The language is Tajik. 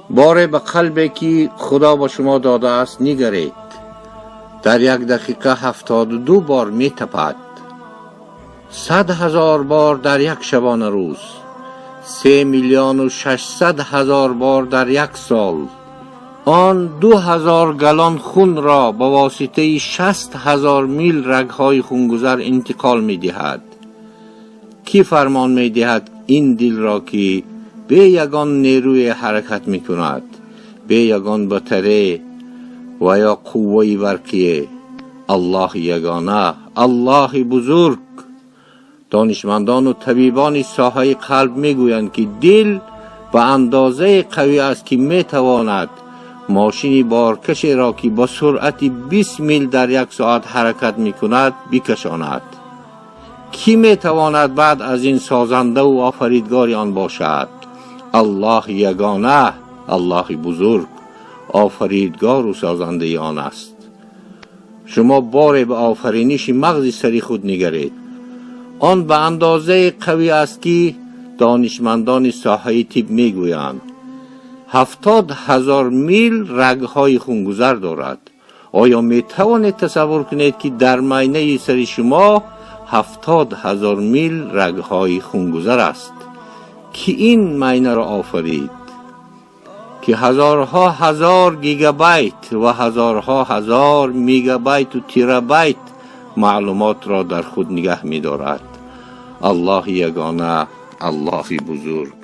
Боре ба қалбе ки Худо ба шумо додааст нигаред. Дар як дақиқа 72 бор метапад, 100 000 бор дар як шабона рӯз, 3 600 000 бор дар як сол. Он 2000 галлон хунро ба воситаи 60 000 мил рагҳои хунгузар интиқол медиҳад. Кӣ фармон медиҳад ин дилро, ки бе ягон нерӯе ҳаракат мекунад, бе ягон батаре ва ё қувваи барқие? Аллоҳи ягона, Аллоҳи бузург. Донишмандону табибони соҳаи қалб мегӯянд, ки дил ба андозаи қавӣ аст, ки метавонад мошини боркашеро, ки ба суръати 20 мил дар як соат ҳаракат мекунад, бикашонад. Кӣ метавонад баъд аз ин созандаву офаридгори он бошад? Аллоҳи ягона, Аллоҳи бузург офаридгору созандаи он аст. Шумо боре ба офариниши мағзи сари худ нигаред. Он ба андозаи қавӣ аст, ки донишмандони соҳаи тиб мегӯянд, 70 000 мил рагҳои хунгузар дорад. Оё метавонед тасаввур кунед, ки дар майнаи сари шумо 70 000 мил рагҳои хунгузар аст? Ки ин майнаро офарид, ки ҳазорҳо ҳазор гигабайт ва ҳазорҳо ҳазор мегабайту терабайт маълумотро дар худ нигаҳ медорад? Аллоҳи ягона, Аллоҳи бузург.